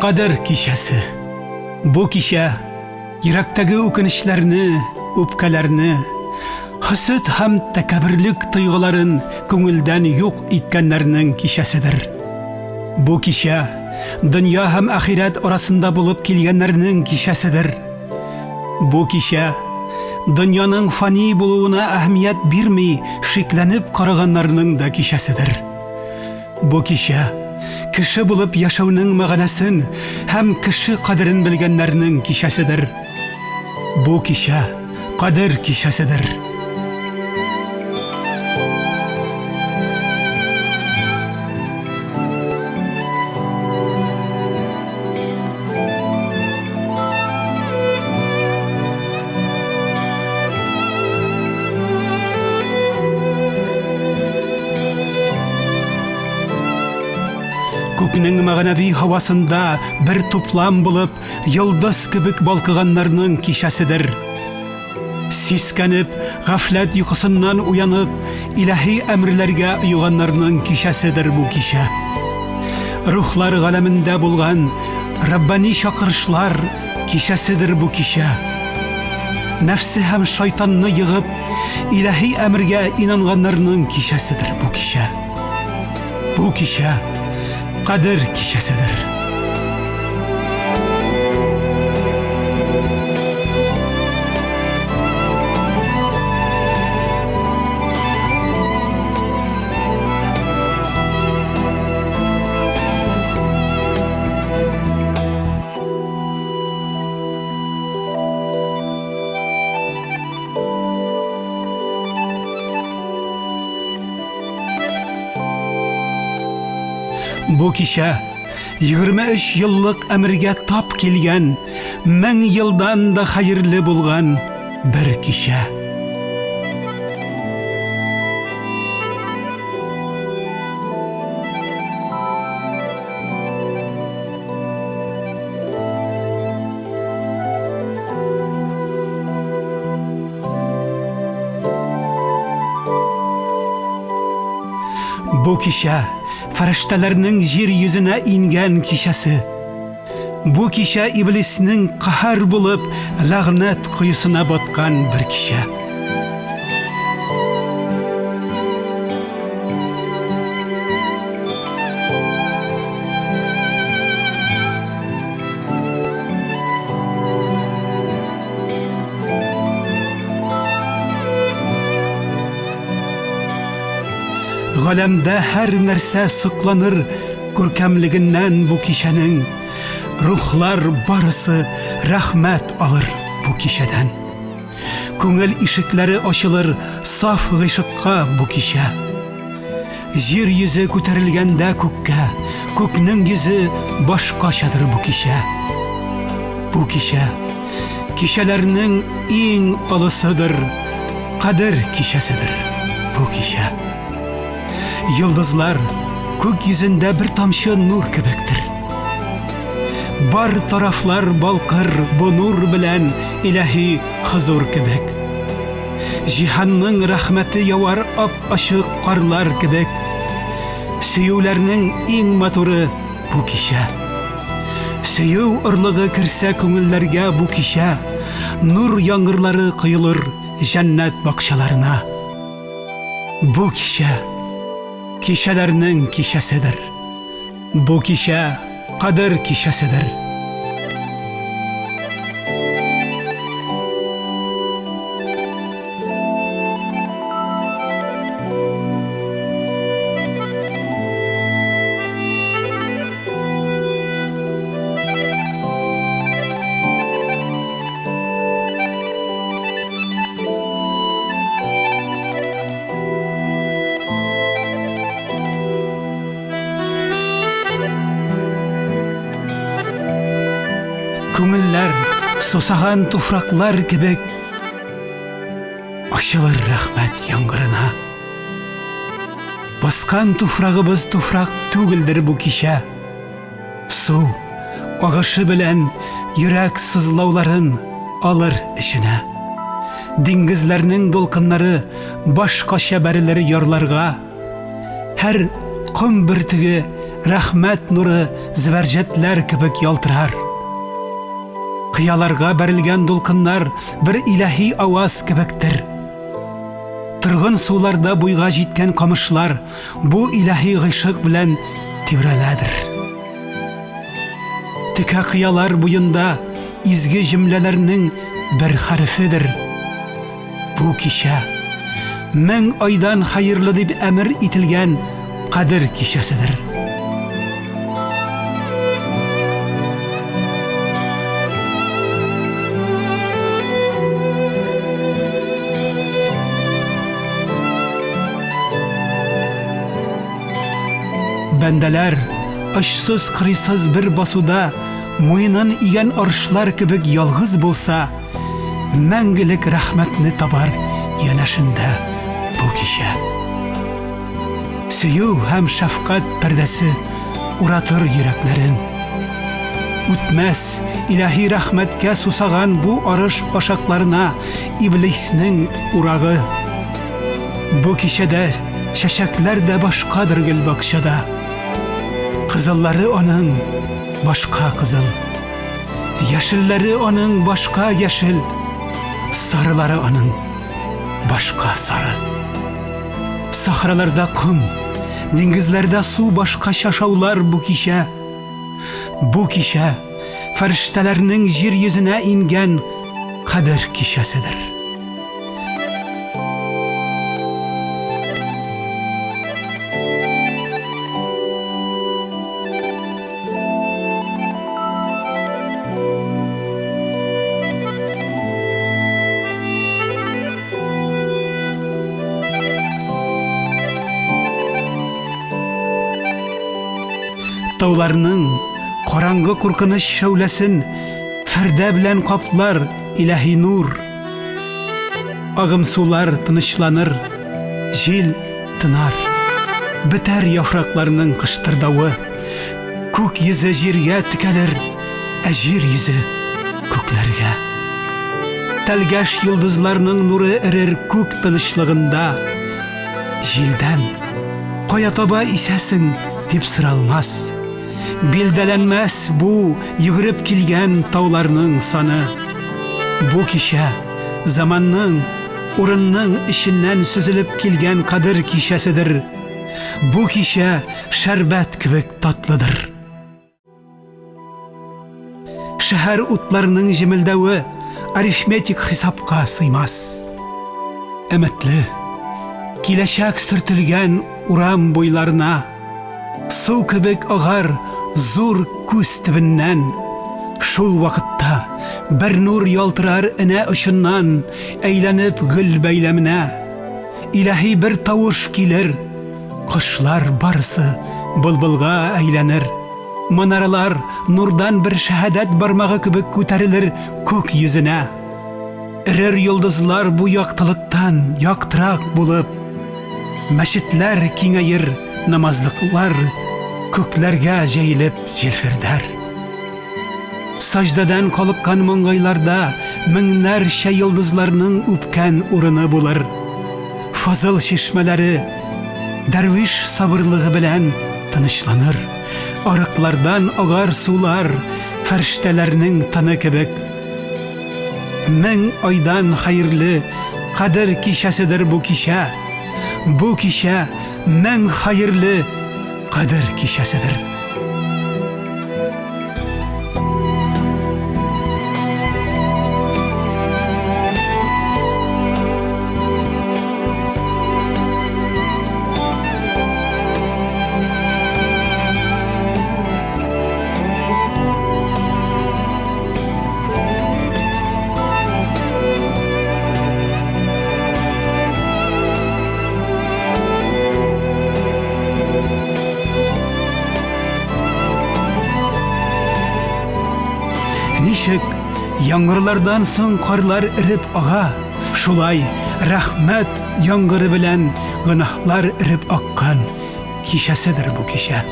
Кадер кичәсе. Бу кичә йөрәктәге үкенечләрне, үпкәләрне, хөсет һәм тәкәбберлек тойгыларын күңелдән юк иткәннәрнең кичәседер. Бу кичә дөнья һәм ахирәт арасында булып килгәннәрнең кичәседер. Бу кичә дөньяның фани булуына әһәмият бирми шикләнеп караганнарның да кичәседер. Бу кичә кеше булып яшәүнең мәгънәсен һәм кеше кадерен белгәннәрнең кичәседер. Бу кичә кадер кичәседер. Күкнең мәгънәви һавасында бер туплам булып, йолдыз кебек балкыганнарның кичәседер. Сискәнеп, гафләт йокысыннан уянып, илаһи әмерләргә оеганнарның кичәседер бу кичә. Рухлар галәмендә булган раббани чакырышлар кичәседер бу кичә. Нәфсе һәм шайтанны егып, илаһи әмергә инанганнарның кичәседер бу кичә. Бу кичә Кадер кичәседер. Бу кичә 23 еллык әмергә тап килгән, 1000 елдан да хәерле булган бер кичә. Бу кичә фәрештәләрнең җир йөзенә ингән кичәсе. Бу кичә иблиснең каһәр булып ләгънәт коесына баткан бер кичә. Галәмдә һәр нәрсә сокланыр күркәмлегеннән бу кичәнең. Рухлар барысы рәхмәт алыр бу кичәдән. Күңел ишекләре ачылыр саф гыйшыкка бу кичә. Җир йөзе күтәрелгәндә күккә, күкнең йөзе башкачадыр бу кичә. Бу кичә кичәләрнең иң олысыдыр, кадер кичәседер бу кичә. Йолдызлар күк йөзендә бер тамчы нур кебектер. Бар тарафлар балкыр бу нур белән илаһи хозур кебек. Җиһанның рәхмәте явар ап-ачык карлар кебек. Сөюләрнең иң матуры бу кичә. Сөю орлыгы керсә күңелләргә бу кичә, нур яңгырлары коелыр җәннәт бакчаларына. Бу кичә, кичәләрнең кичәседер. Бу кичә Кадер кичәседер. Күңелләр сусаган туфраклар кебек ачылыр рәхмәт яңгырына. Баскан туфрагыбыз туфрак түгелдер бу кичә. Су агышы белән йөрәк сызлауларын алыр эченә. Диңгезләрнең дулкыннары башкача бәрелер ярларга. Һәр ком бөртеге рәхмәт нуры зөбәрҗәтләр кебек ялтырар. Кыяларга бәрелгән дулкыннар бер илаһи аваз кебектер. Торгын суларда буйга җиткән камышлар бу илаһи гыйшык белән тибрәләдер. Текә кыялар буенда изге җөмләләрнең бер хәрефедер. Бу кичә 1000 айдан хәерле дип әмер ителгән Кадер кичәседер. Бәндәләр очсыз-кырыйсыз бер басуда муенын игән арышлар кебек ялгыз булса, мәңгелек рәхмәтне табар янәшендә бу кичә. Сөю һәм шәфкать пәрдәсе уратыр йөрәкләрен. Үтмәс илаһи рәхмәткә сусаган бу арыш башакларына иблиснең урагы. Бу кичәдә чәчәкләр дә башкадыр гөлбакчада. Кызыллары аның башка кызыл. Яшелләре аның башка яшел. Сарылары аның башка сары. Сахраларда ком, диңгезләрдә су башкача шаулар бу кичә. Бу кичә фәрештәләрнең җир йөзенә ингән кадер кичәседер. Тауларның караңгы куркыныч шәүләсен фәрдә белән каплар илаһи нур. Агым сулар тынычланыр, җил тынар. Бетәр яфракларның кыштырдавы. Күк йөзе җиргә текәлер, ә җир йөзе күкләргә. Тәлгәш йолдызларның нуры эрер күк тынычлыгында. Җилдән, кая таба исәсең, дип соралмас. Билдәләнмәс бу йөгереп килгән тауларның саны. Бу кичә заманның, урынның эченнән сөзелеп килгән кадер кичәседер. Бу кичә шәрбәт кебек татлыдыр. Шәһәр утларының җемелдәве арифметик хисапка сыймас. Өметле, киләчәк сөртелгән урам буйларына су кебек агар зур күз төбеннән. Шул вакытта бер нур ялтырар энә очыннан әйләнеп гөл бәйләменә. Илаһи бер тавыш килер, Кошлар барысы былбылга әйләнер. Манаралар нурдан бер шәһадәт бармагы кебек күтәрелер күк йөзенә. Эрер йолдызлар бу яктылыктан яктырак булып, мәчетләр киңәер, намазлыклар күкләргә җәелеп җилфердәр. Саҗдәдән калыккан маңгайларда меңнәрчә йолдызларның үпкән урыны булыр. Фазыл чишмәләре дәрвиш сабырлыгы белән тынычланыр. Арыклардан агар сулар фәрештәләрнең тыны кебек. Мең айдан хәерле кадер кичәседер бу кичә. Бу кичә мең хәерле кадер кичәседер. Ничек яңгырлардан соң карлар эреп ага, шулай рәхмәт яңгыры белән гөнаһлар эреп аккан кичәседер бу кичә.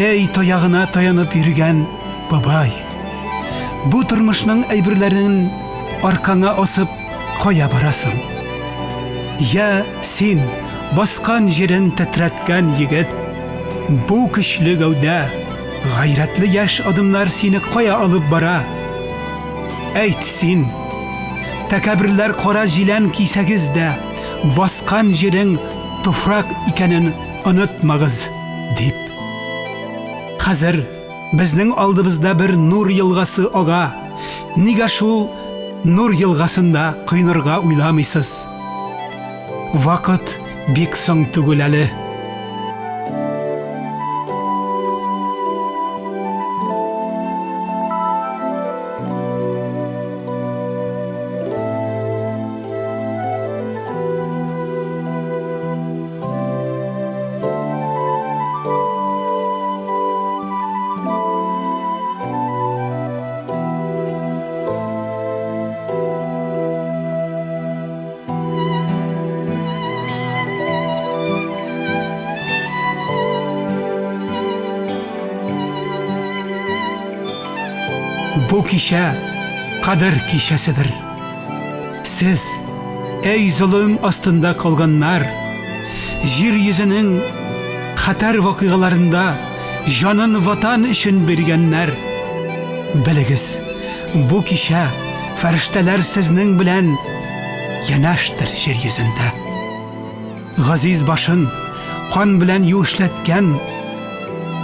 Эй, таягына таянып йөргән бабай! Бу тормышның әйберләрен аркаңа асып кая барасың? Я син, баскан җирен тетрәткән егет! Бу көчле гәүдә, гайрәтле яшь адымнар сине кая алып бара? Әйт син, тәкәбберләр кара җилән кисәгез дә, баскан җирең туфрак икәнен онытмагыз, дип. Хәзер безнең алдыбызда бер нур елгасы ага. Нигә шул нур елгасында коенырга уйламыйсыз? Вакыт бик соң түгел әле. Бу кичә Кадер кичәседер. Сез, әй золым астында калганнар, җир йөзенең хәтәр вакыйгаларында җанын ватан өчен биргәннәр, белегез, бу кичә фәрештәләр сезнең белән янәштер җир йөзендә. Газиз башын кан белән юешләткән,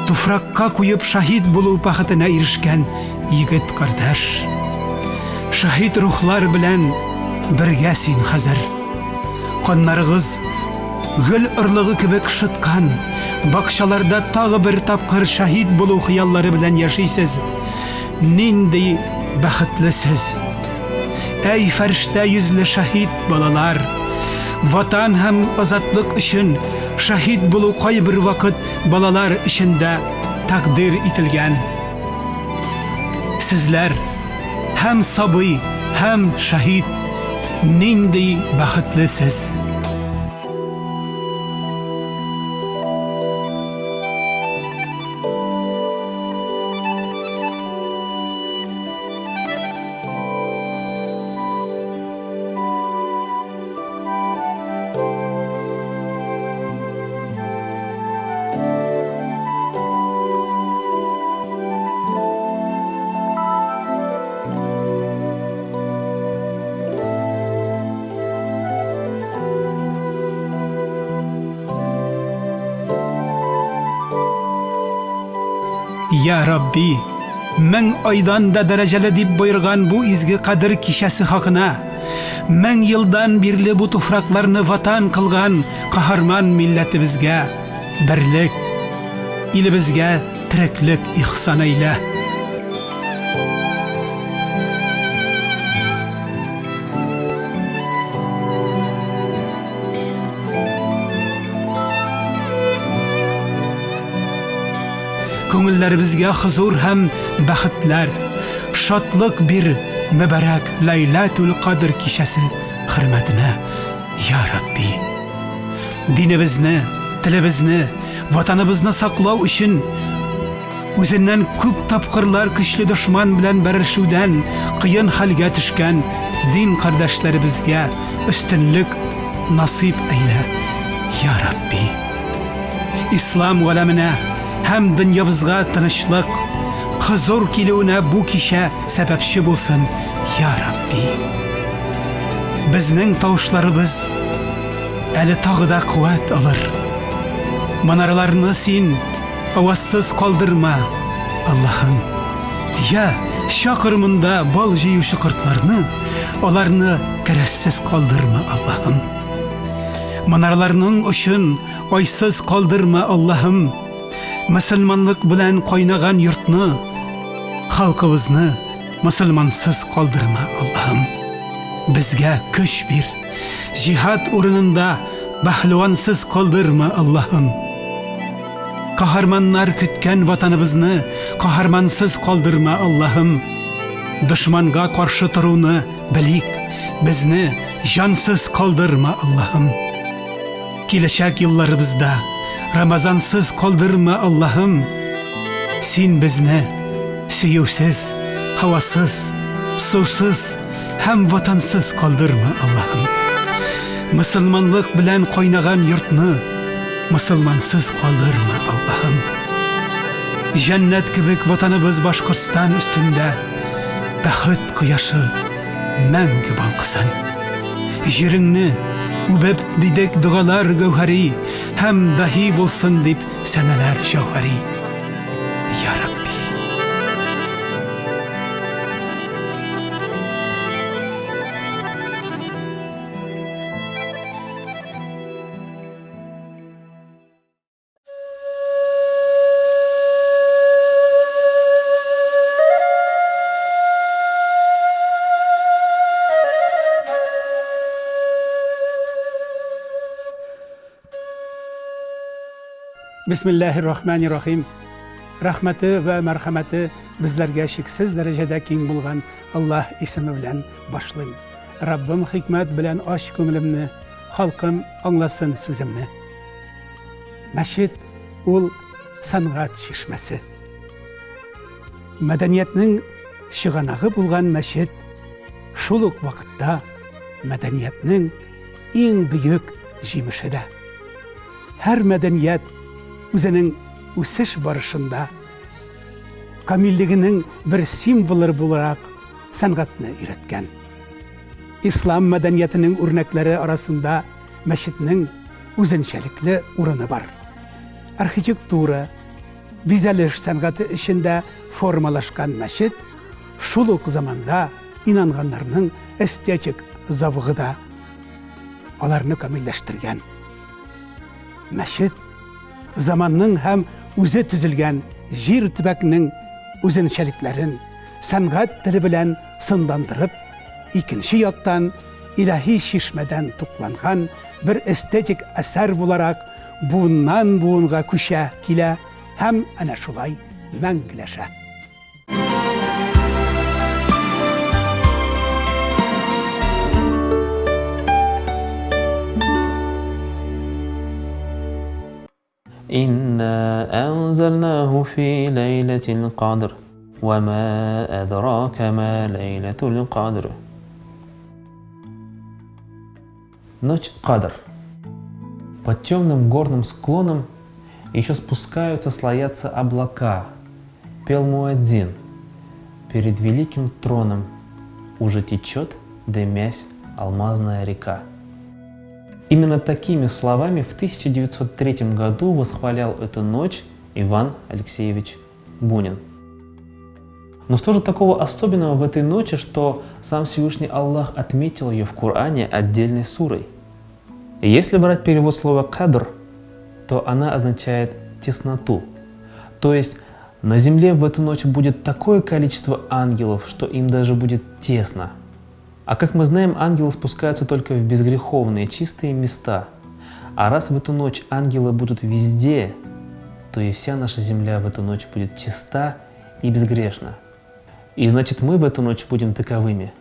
туфракка куеп шаһит булу бәхетенә ирешкән егет кардәш. Шаһит рухлар белән бергә син хәзер. Каннарыгыз гөл орлыгы кебек шыткан, бакчаларда тагы бер тапкыр шаһит булу хыяллары белән яшисез. Нинди бәхетле сез! Әй, фәрештә йөзле шаһит балалар! Ватан һәм азатлык өчен шаһит булу кайбер вакыт балалар өчен дә тәкъдир ителгән. Сезләр һәм сабый, һәм шаһит, нинди бәхетле сез! Я Рабби, 1000 айдан да дәрәҗәле дип боерган бу изге Кадер кичәсе хакына, 1000 елдан бирле бу туфракларны ватан кылган каһарман милләтебезгә берлек, илебезгә тереклек ихсан әйлә. Күңелләребезгә хозур һәм бәхетләр, шатлык бир мөбарәк Ләйләтүл Кадр кичәсе хөрмәтенә, я Рабби. Динебезне, телебезне, ватаныбызны саклау өчен үзеннән күп тапкырлар көчле дошман белән бәрелешүдән кыен хәлгә төшкән дин кардәшләребезгә өстенлек насыйп әйлә, я Рабби. Ислам галәменә һәм дөньябызга тынычлык, хозур килүенә бу кичә сәбәпче булсын, я Рабби. Безнең тавышларыбыз әле тагы да куәт алыр. Манараларны син авазсыз калдырма, Аллаһым. Я, чакыр монда бал җыючы кортларны, аларны кәрәзсез калдырма, Аллаһым. Манараларның очын айсыз калдырма, Аллаһым. Мөселманлык белән кайнаган йортны, халкыбызны мөселмансыз калдырма, Аллаһым. Безгә көч бир. Җиһад урынында бәһлевансыз калдырма, Аллаһым. Каһарманнар көткән ватаныбызны каһармансыз калдырма, Аллаһым. Дошманга каршы торуны белик, безне җансыз калдырма, Аллаһым. Киләчәк елларыбызда Рамазансыз калдырма, Аллаһым. Син безне сөюсез, һавасыз, сусыз һәм ватансыз калдырма, Аллаһым. Мөселманлык белән кайнаган йортны, мосылмансыз калырмы, Аллаһым? Җәннәт кебек ватаныбыз Башкортстан өстендә бәхет кояшы мәңге балкысын. Җиреңне үбеп дидек догалар гәүһәри һәм даһи булсын дип сәнәләр җәүһәри. Я Рабби! Бисмиллаһир рахманир рахим. Рәхмәте вә мәрхәмәте безләргә чиксез дәрәҗәдә киң булган Аллаһ исеме белән башлыйм. Раббым хикмәт белән ач күңелемне, халкым аңласын сүземне. Мәчет ул сәнгать чишмәсе. Мәдәниятнең чыганагы булган мәчет шул ук вакытта мәдәниятнең иң бөек җимеше дә. Һәр мәдәният үзенең үсеш барышында камиллегенең бер символы буларак сәнгатьне өйрәткән. Ислам мәдәниятенең үрнәкләре арасында мәчетнең үзенчәлекле урыны бар. Архитектура, бизәлеш сәнгате эчендә формалашкан мәчет шул ук заманда инанганнарның эстетик зәвыгы да аларны камилләштергән. Мәчет заманның һәм үзе төзелгән җир төбәкнең үзенчәлекләрен сәнгать теле белән сынландырып, икенче яктан илаһи чишмәдән тукланган бер эстетик әсәр буларак буыннан буынга күчә килә һәм әнә шулай мәңгеләшә. Инна әнзәлнәһу фи ләйләтил кадр. Вә мә әдрака мә ләйләтул кадр. Ночь Кадр. Под темным горным склоном еще спускаются, слоятся облака. Пел муэдзин. Перед великим троном уже течет, дымясь, алмазная река. Именно такими словами в 1903 году восхвалял эту ночь Иван Алексеевич Бунин. Но что же такого особенного в этой ночи, что сам Всевышний Аллах отметил ее в Коране отдельной сурой? Если брать перевод слова «кадр», то она означает тесноту. То есть на земле в эту ночь будет такое количество ангелов, что им даже будет тесно. А как мы знаем, ангелы спускаются только в безгреховные, чистые места. А раз в эту ночь ангелы будут везде, то и вся наша земля в эту ночь будет чиста и безгрешна. И значит, мы в эту ночь будем таковыми.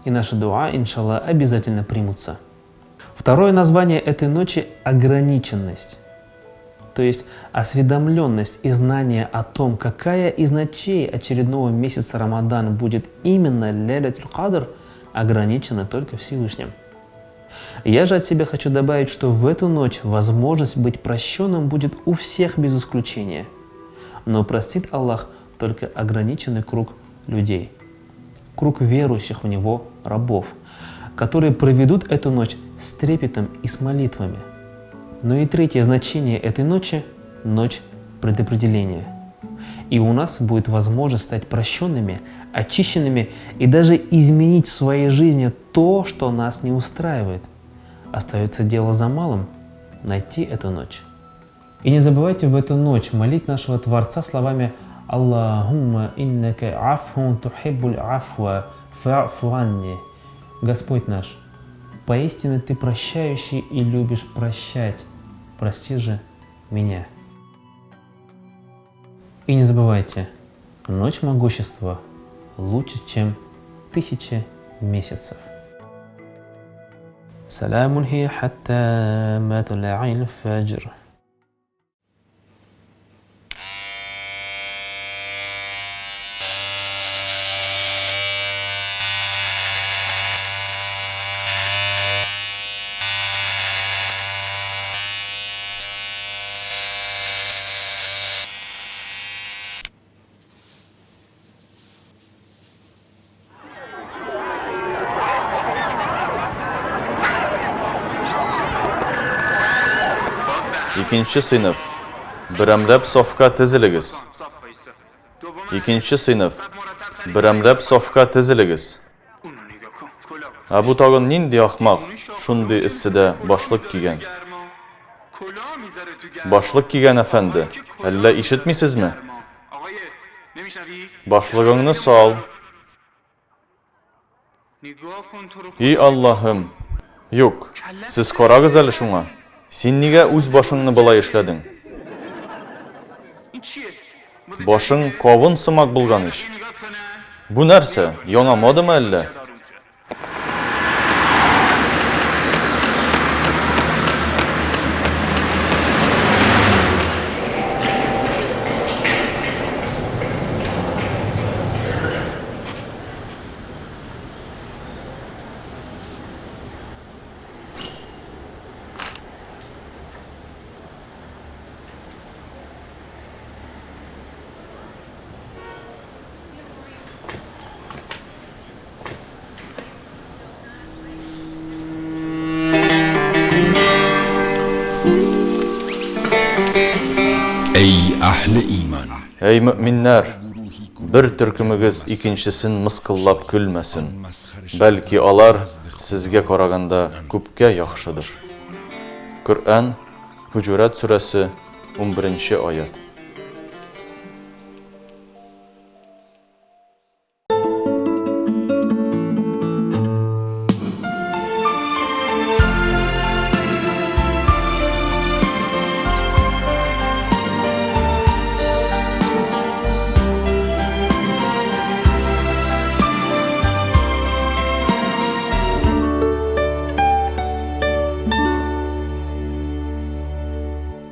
И наши дуа, иншаллах, обязательно примутся. Второе название этой ночи – ограниченность. То есть осведомленность и знание о том, какая из ночей очередного месяца Рамадан будет именно Лейлятуль Кадр, ограничена только Всевышним. Я же от себя хочу добавить, что в эту ночь возможность быть прощенным будет у всех без исключения. Но простит Аллах только ограниченный круг людей, круг верующих в Него рабов, которые проведут эту ночь с трепетом и с молитвами. Но и третье значение этой ночи – ночь предопределения. И у нас будет возможность стать прощенными, очищенными и даже изменить в своей жизни то, что нас не устраивает. Остается дело за малым – найти эту ночь. И не забывайте в эту ночь молить нашего Творца словами «Аллахумма иннака афхун тухиббуль афва фа'фу анни». Господь наш, поистине Ты прощающий и любишь прощать, прости же меня. И не забывайте, ночь могущества лучше, чем 1000 месяцев. Саламун хия хатта матла'ил фаджр. Икенче сыйныф, берәмләп сафка тезелегез. Икенче сыйныф, берәмләп сафка тезелегез. Ә бу тагын нинди ахмак, шундый эсседә башлык кигән? Башлык кигән әфәнде, әллә ишетмисезме? Башлыгыңны сал. И Аллаһым! Юк, сез карагыз әле шуңа! Син нигә үз башыңны болай эшләдең? Башың кавын сымак булган ич! Бу нәрсә, яңа модамы әллә? Әй әһле иман! Әй мөэминнәр! Бер төркемегез икенчесен мыскыллап көлмәсен, бәлки алар сезгә караганда күпкә яхшыдыр. Коръән, Хөҗүрәт сүрәсе, унберенче аять.